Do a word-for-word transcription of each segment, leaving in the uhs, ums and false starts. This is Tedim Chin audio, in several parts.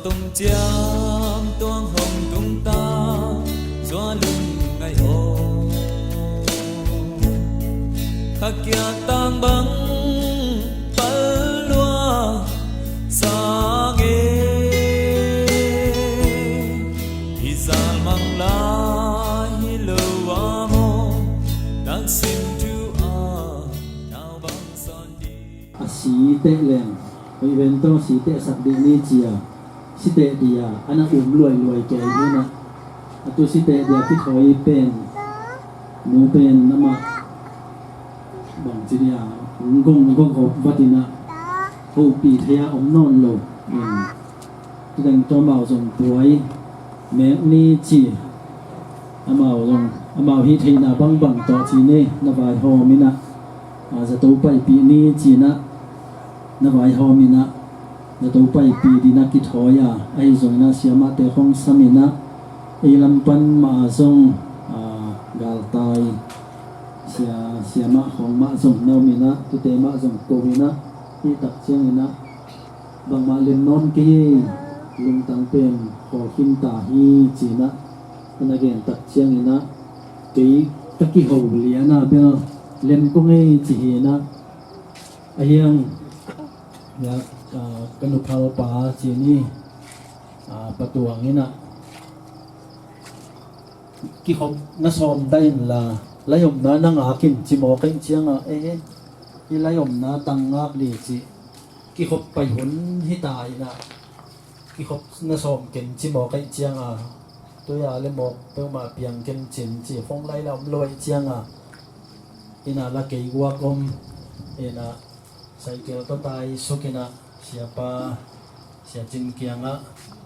Tung ciam tuang hong tung ta, zua lung ngai aw. Kha kia tang bang pal lua sang e. Hi zal mang lai hi lo a maw, tang sim tu a, nau bang son di. A si teh leng, hoi ven tawh si teh sak dih ni ci a, si teh dih a, a na um luailuai kei hi na. A tu si teh dih a kithawi pen, nu pen amah bang ci dih a, gong, gong hop vat in a, hopih thei a om nawn lo. Tudeng tawh amau zong buai mek ni ci. Amau zong, amau hih theihna bangbang tawh ci ni, na vaihawm in a, a, zato paipih ni ci na, na vaihawm in a, zato paipih dih na kithawi a, ahi zong in a siamahte khong sam in a, ei lam pan mah zong, a, galtai sia, siamah khong mah zong na om in a, tute mah zong ko in a, hih tak ciang in a, bangmah lem nawn kei ei, lungtang pen khawl khin ta hi ci in a, a na gen tak ciang in a, kei ka kiho lian a bel lem kong ei ci hi in a, a hiang, ya, a, ka nuphal pa ci ni, a, Pa Tuang in a, kikhop na sawm dah in la, lai omna na ngak in ci mawk ahih ciang a, e, e, i lai omna tang ngak dih ci, kikhop pai hun hi ta in a, kikhop na sawm ken ci mawk ahih ciang a, tui a le mawk peuhmah piang ken cin ci, phone line la om lo ahih ciang a, in a la kei guak om, in a cycle tawh tai suk in a, siapa, Sia Cin kiangah,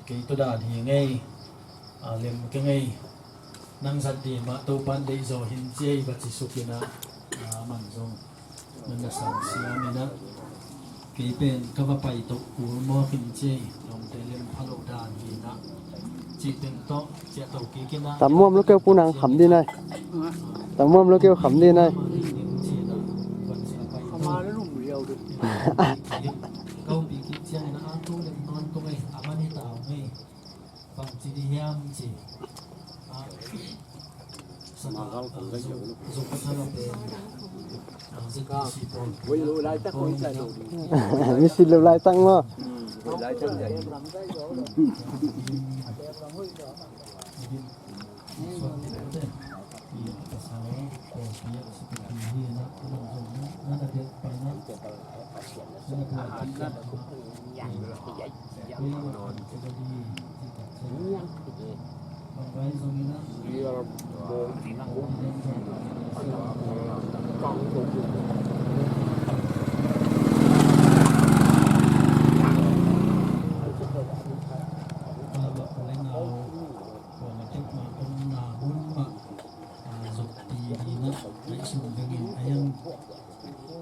kei tu dan hi ngei, a, lem kei ngei, nang zat dih mah Topa'n deih zaw hi ci ei va ci suk in a, a, man zong na na sang siam in a, kei pen ka va pai toh kul mawk hi ci ei, lawmte lem pha lo dan hi in a, cih teng tawh ciah to kik in a. Tam muam lo keu pu nang kham dih nai. Tam muam lo keu kham dih nai. Ci in a, van sia pai to. Kau pi kik ciang in a, a tu lem nawn kong ei, a man hi ta ong ei. Bang ci dih hiam ci. A, sana, a, zuk, zuk sana pen. A, zuk si pon. Oi, lo lai tak, oi, sa lo. Misil lo lai tak maw. Hmm, lo lai tak, ya.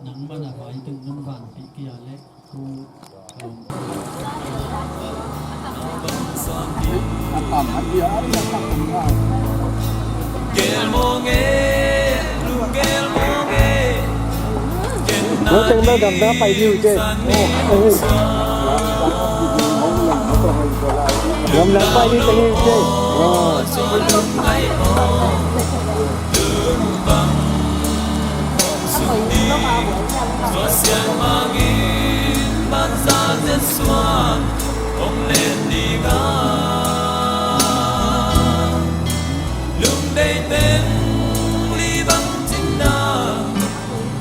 Nangmah na vai tung nang vanpih kei a leh. Lo teng lo gamdang pai diu ce. Gamdang pai diu teng diu ce. Pasian mangin banzal zen suan hong len ding a, lungdei teng li bang cin na,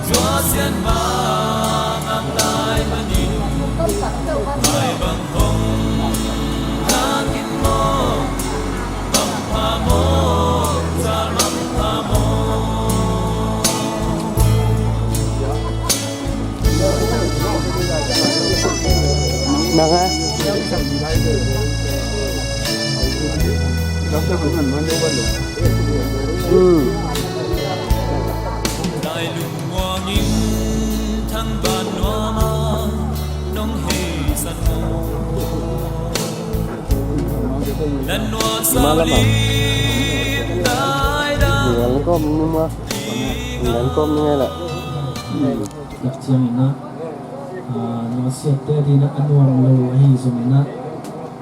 Pasian mangam lai manin, lai bang hong hakin mo. Nang a? Hmm. Lai lungmuangin thangban nuama nong heisan maw? Nan nuasa lim dai dai. Ngan kawm ni maw? Ngan kawm ni ngai la. Ciangin a, a, nuasiatte dina a nuam lo ahi zongin a,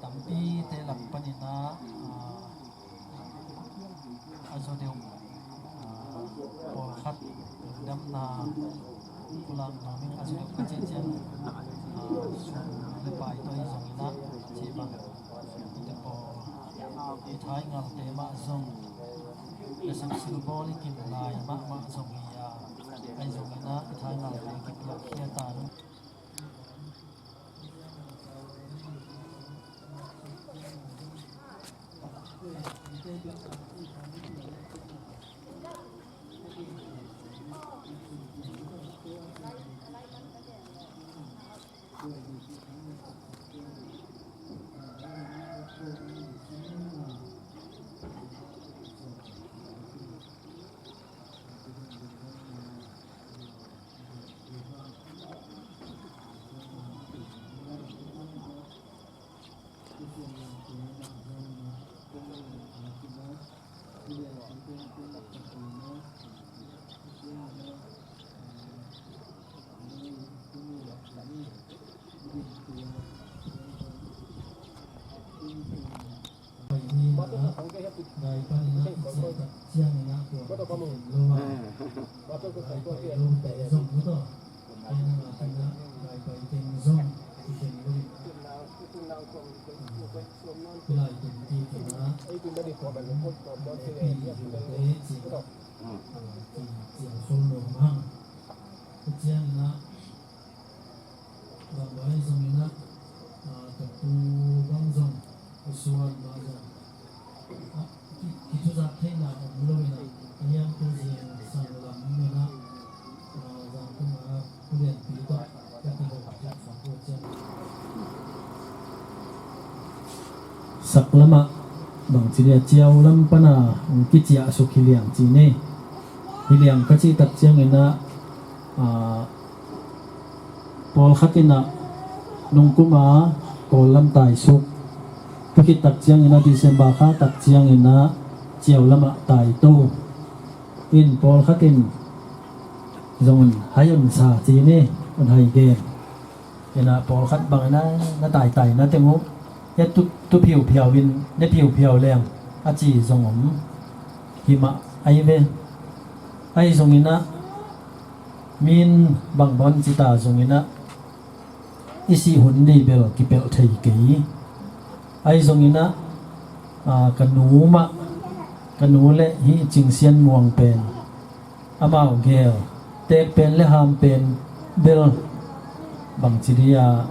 tampite lak panin ah, a, a zaw deuh, a, pawlkhat lungdamna pulak nuam ing. A zaw deuh ka cih ciang, a, sum le pai tawh hi zongin ah, cih bang, te pawl, i thaingalte mah zong na sang silbawl i kim lai mahmah zong hi a, ahi zongin ah i thaingalte kipulak khia ta ni. Bang bai zong in ah, ah, ka pu bang zong, ka suan bang zong, ah, ki, kituzat theihna Sak lamah bangci dia ciau lam pana hong kiciahsuk hi liang ci ni. Hi liang ka cih tak ciangin ah, a, pawlkhat in ah nungkum a Kawl lam taisuk. Tua khit tak ciangin ah December kha tak ciangin ah ciau lamah taito. In pawlkhat in zong un hai un sa ci ni, un hai gen. Ina pawlkhat bang ina na taitai na teng uh, ya tu, tu phiuphiau in, ne phiuphiau leng a ci zong om. Himah ai ve. Ai zong ina min bangbang cita zong ina i sih hun ni bel kipelh thei kei. Ai zong ina, a, ka nu mah, ka nu le hi Cing Sian Muang pen amau gel, tek pen le ham pen bel bangci dia.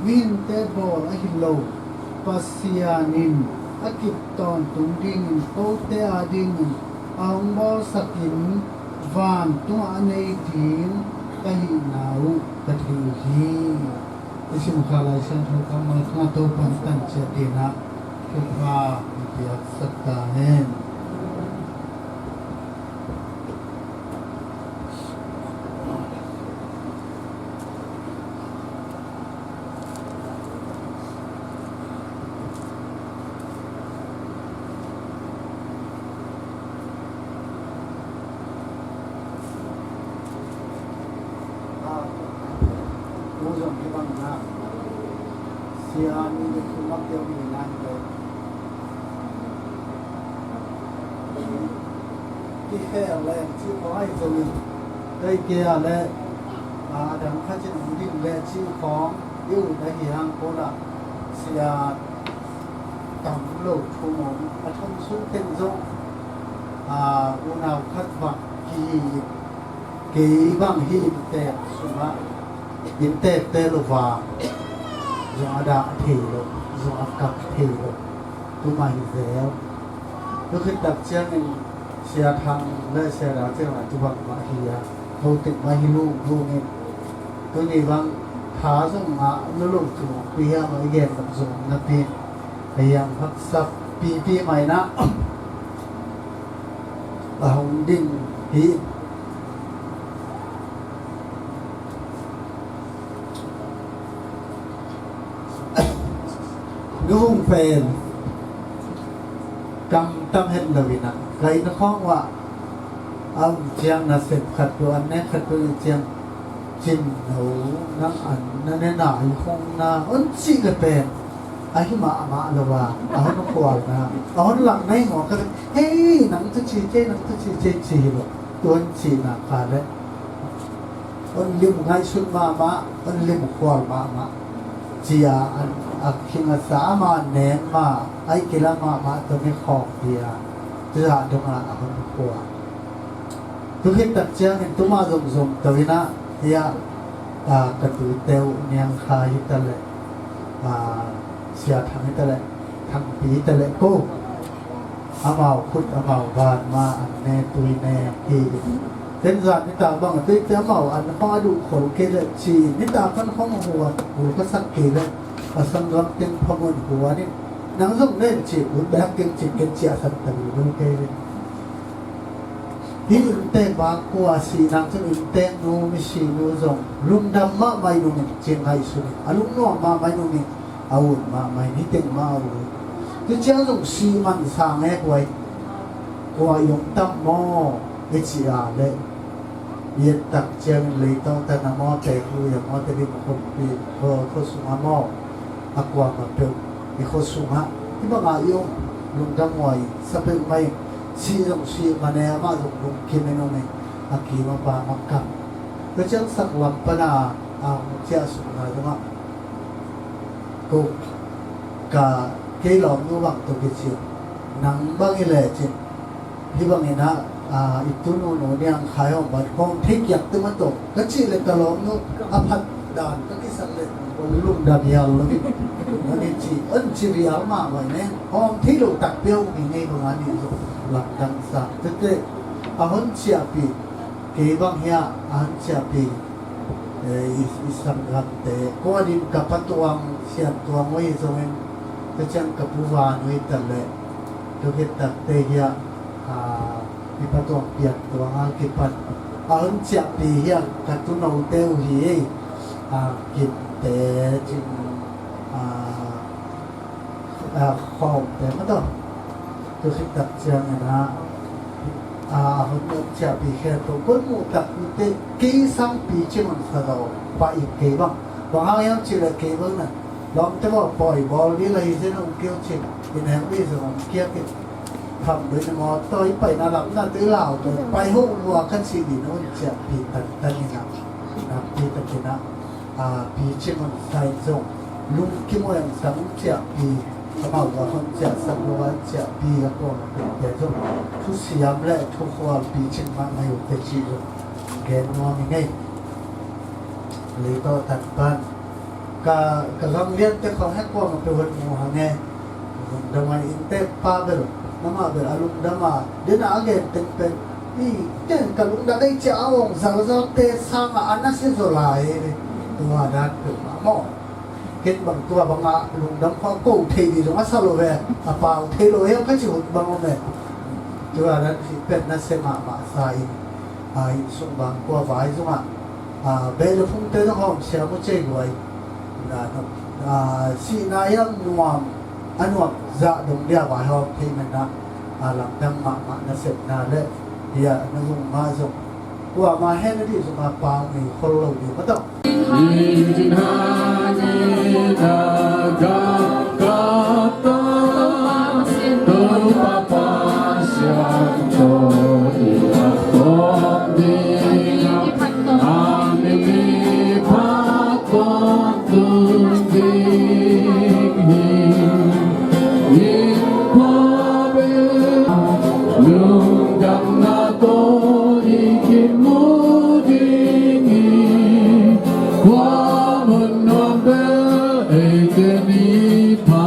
Mihingte bawl ahi lo, Pasian in a kip tawntung dingin kote adingin a hong bawlsakin vantungah a nei ding ka hihna uh ka thei uh hi. I simkha Lai Siangtho kammal tungah Topa'n tan ciat dinah thupha hong piaksak ta hen. Sia ni le thu mak deuh ni nai le. Kikhe leng cih khawng ahi zongin, kei kei a le, a, a dang khat in hong ding leh cih khawng i ut ahi hang ko la, sia tam lo thu mawng a thong sung teng zong, a, unau khat bang kihi in, kei bang hi inntek sungah, inntekte lo va, zong a dah thei lo, zong a kak thei lo, tu mah hi zel. Tu khit tak ciangin Sia Thang le Sia Ra Cing Lai tu bang mah hi a, tho tik mah hi lunglung in. Tuni bang tha zong ngah lo lo tu pi hiam a i gen lam zong napi in. A hiam haksa pipi mah in a, a hong ding hi. Nu Vung pen kam tam het lo in ah, ka inn khawng uah a om ciang nasep khat peuh, an nek khat peuh i ciang, "Cin no, nang an na ne nai khong na," hong cih le pen ahi mahmah lo a, a hong khualna, a hong lakna hi maw ka, "Hei, nang tu ci kei, nang tu ci kei," ci hi lo. Tu hong cihna ka le hong lim ngaihsut mahmah, hong lim khual mahmah. Ci-a an a khing a sa, ama nen mah, a i kila mahmah tawh mi khawm pia, tu-a dongah a hong khual. Tu khit tak ciangin tuma zongzong to in ah, hiah, a, ka tute uh Niang Khai hi ta leh, a, Sia Thang hi ta leh, Thangpi hi ta leh ko, amau khut amau van mah an ne tui ne hi. Ten zan nitak bang a tuite amau an khong a duh khol kei leh ci, nitak an khong huan hul ka sak kei leh, a sanggam teng phamun huan in, "Nang zong nen ci, ut bek keng ci," ken ciahsan ta duh lo kei leh. Hih inntek bang kua sih nang cun, inntek nu, misi nu zong lungdam mahmah in um in, cin ngaihsun in, a lungnuam mahmah in um in, a ut mahmah in, hih teng mah a ut. Tua ciang zong sih man sang e, kua i, kua i om tam maw, i ci a leh, i et tak ciangin leitawh tan a maw, te khu i a maw, te dik khumpi, khua, khua sung a maw, a kuamah peuh i khua sungah hih bangah i om, lungdam huai sa peuhmah in, sih zong sih man e, amah zong lungkim in um in, a kim a pam a kam. Tua ciang sak lam pan a, a hong ciah sungna zongah ko, ka, kei lawmnu bang tawh kici, nang bang hi lecin hih bangin ah, a, i tunu nu Niang Khai hong ban hong thei kiak tum a tawh ka cih le ka lawmnu a phat dan ka kisak le hong lungdam hial lo hi. Hong i ci, hong ci rial mahmah in, hong thei lo takpi a um hi ngei bang a nih zong lamdang sa. Tete a hong ciahpih, kei bang hiah a hong ciahpih, eh, i, i sanggamte, kua din ka pa Tuang, Sian Tuang uh hi zongin, tua ciang ka pu Van uh hi ta leh, tua khit takte hiah, ah, i pa Tuang Pian Tuang a kipan a hong ciahpih hiah ka tunote uh hi ei, ah, Kimte, Cin, ah, a, khawmte mah tawh. Tua khit tak ciangin ah, a, a hun ciahpih khempeuh koi muh tak ute, kei sangpi cing hong sa zaw pah in kei bang. Bang hang hiam cih leh kei bang na lawmte bawl pawi bawl dih la hi zen hong keu cin, i neu dih zong hong kiak in. Tham dui na maw, tawi paina lam na tui lau tui pai ho lua ka cih dih na hun ciahpih tantan in ah, nakpi takin ah, a, picing hong sa in zong lungkim uh hong sa, hong ciahpih, amau a hong ciahsak lo a ciahpih a kuamah peuhte zong thusiam le thukhual picing mahmah hi uh teh cih zong gen nuam hi ngei. Leitawh tan pan ka, ka gam liante khawng he kuamah peuh hong mu hang e. Lungdam a, inntek pa bel, namah bel a lungdam a, dena a gen teng pen, i, ken ka lungdam ei cia a awng zalzalte sangah a nasia zaw lai e. Tua dan peuhmah maw? Ken bang tua bangah lungdam khua ko thei dih zong a sa lo ve, a pau thei lo e, ka ci hut bang om e. Tua dan hi pen nasia mahmah sa in, a, inn sung bang kua vai zongah, a, beh le phungte zong hawm siam uh cei guai. Na, na, a, sihna hiam nuam, a nuam zah dong dia vai hawm thei man ah, a, lamdang mahmah nasepna le, hiah na zung mah zong kuamah hen a dih zong a pau ngei khol lo dih mah tawh. Lungdamna tawh i kimu ding hi. Kua mun nuam bel eite ni pha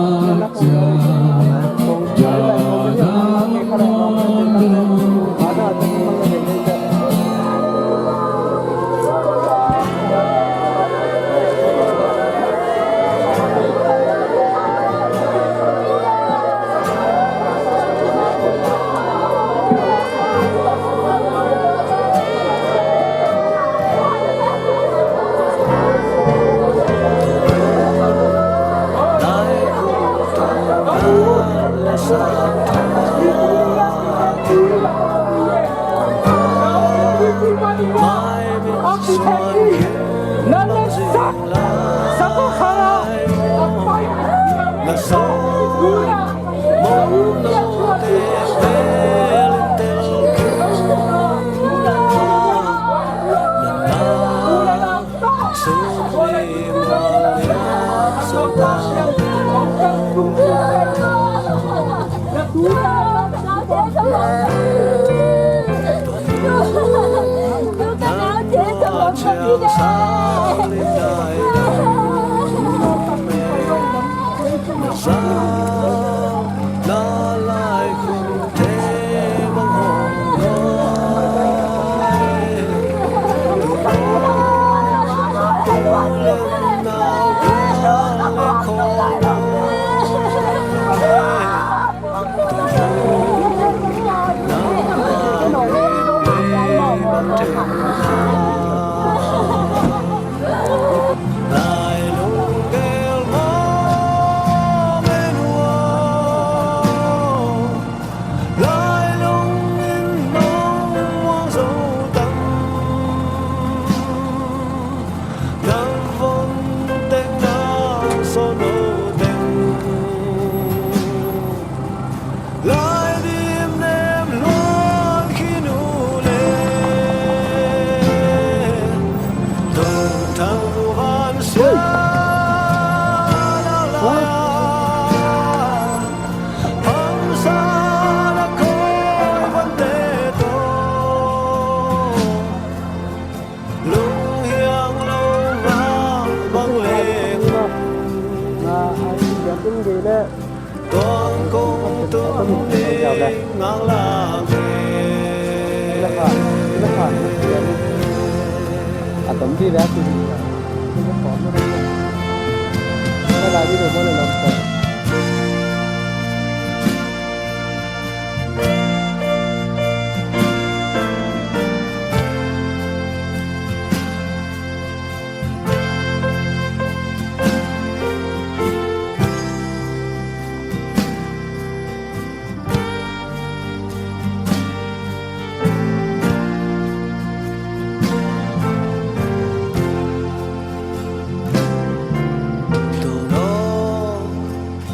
Tulo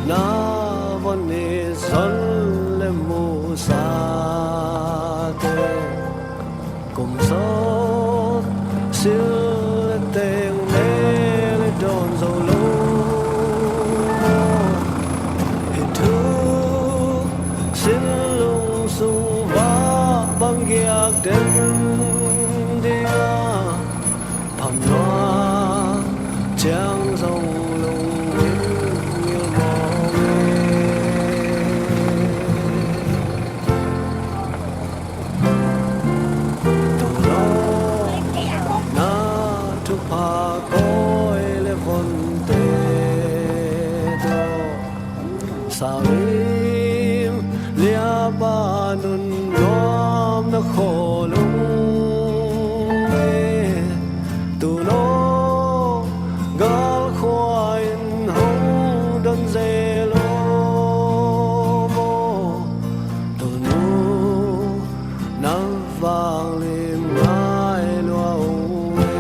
na von ni zon le musa te, kum sawt sil le teng le le dawn zo lo maw? Hi thu sin lung sung vah bang giak den ding a, phamlua ciang zong lung in ngil mawng e. Tulo na thupha kawi le vonte tawh, saulim liapa nun nuam na khawl ung e. Tulo galkhua in hong don zel aw maw? Tunu na vanglim ngai lua ung e.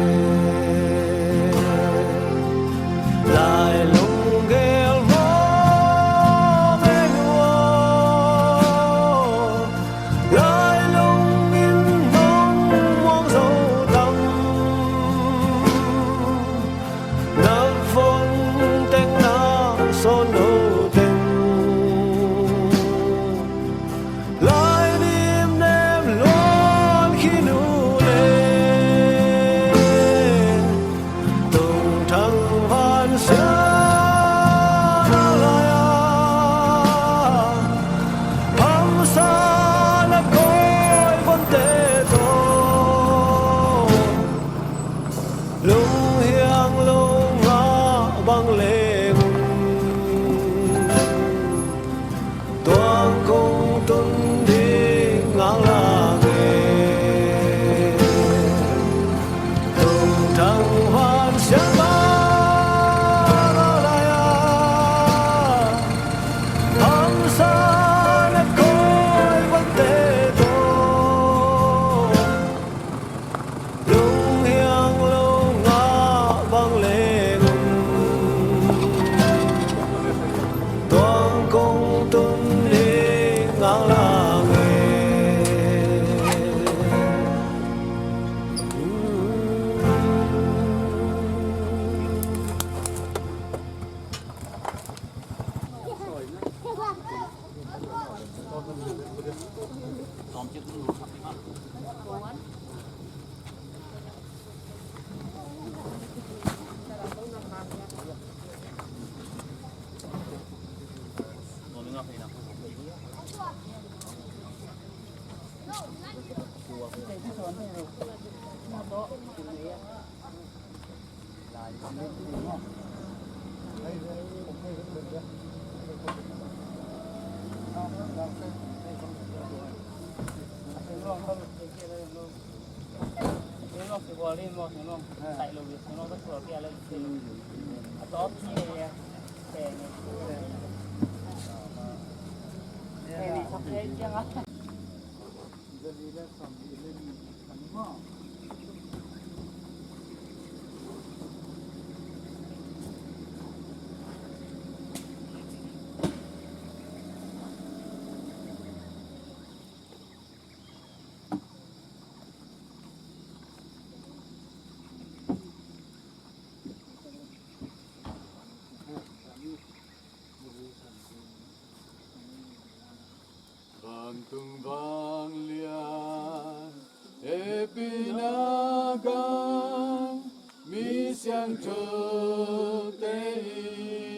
Vantung vanglian hehpihna gah mi siangthote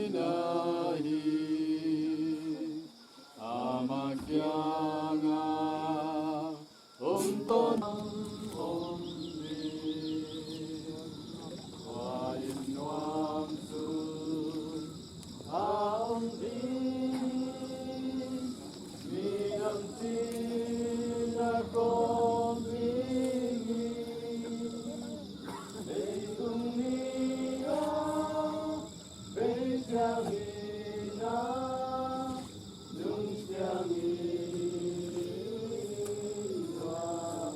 in ahi. Amah kiangah om tawn om ding, tua in nuam sun a om ding, minam cina kawm ding hi. Leitung ni a bei ciangin a, nung ciangin tua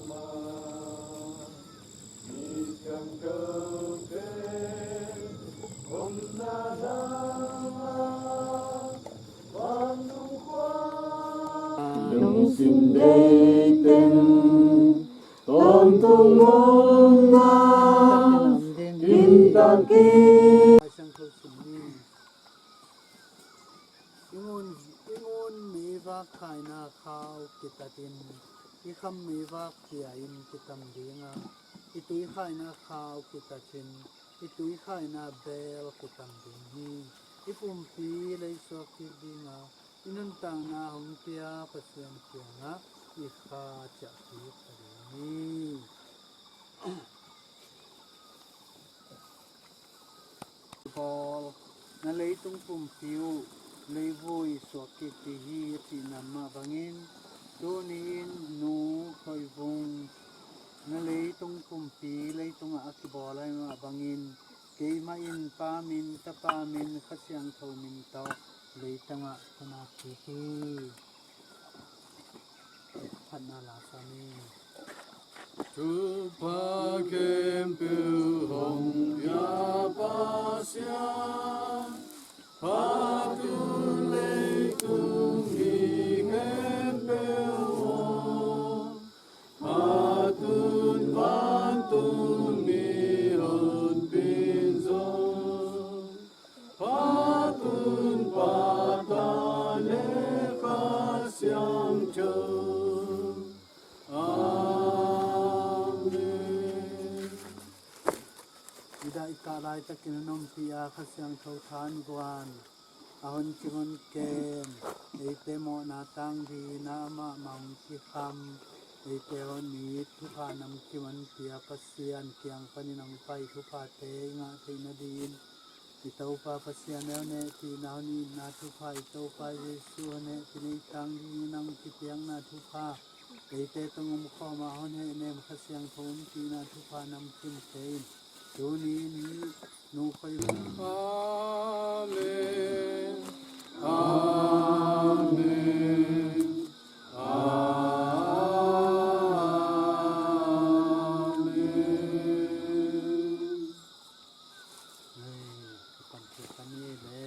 mah mi siangthote omna lamah vantung khua lungsim deihteng tawntung omna in takin. I ngun, i ngun meivak khaina khau kitatin, i kham meivak pia in kitam ding a, i tui khaina khau kitatin, i tui khaina bel kitam ding hi. I pumpi leisuak kik ding a, i nuntakna hong pia Pasian kiangah i kha ciah kik ta ding hi. Paul, na leitung pumpi uh leivui suak kik ding hi, a cihna mah bangin, tuni-in Nu Khoi Vung, na leitung pumpi leitungah a kibawl ahih mah bangin, keimah in Pa min, Tapa min, Kha Siangtho min tawh leitungah ka na kik hi. Phatna la sa ni. Thupha khempeuh hong pia Pasian, phatun leitung mi khempeuh aw, phatun vantung mi honpi zong, phatun Pa, Tapa le Kha Siangtho. Amen. I dah i kah laitakin a nungpi a Kha Siangtho thanguan a hong cing hong kem eite mawhna tangvina amah mah hong kikham, eite hong it thupha namkim hong pia Pasian kiang panin hong pai thuphate i ngah theih nadingin i Topa Pasian hong hehpihna, hong itna thupha, i Topa Jesu hong hehpihna, i tang dingin hong kipiakna thupha, eite tungah om khawm a hong hehnem Kha Siangtho ompihna thupha namkim te in tuni-in hih Nu Khoi Vung. Amen. Amen. Amen. Hei, ka pan khe ka ni le.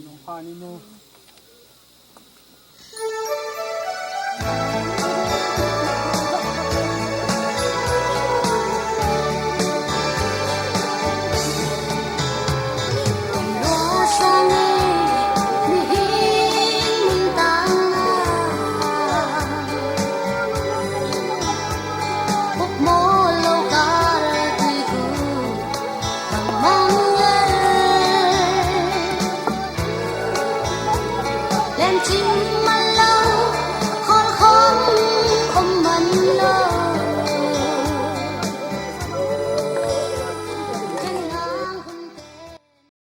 Nong pa ni nu.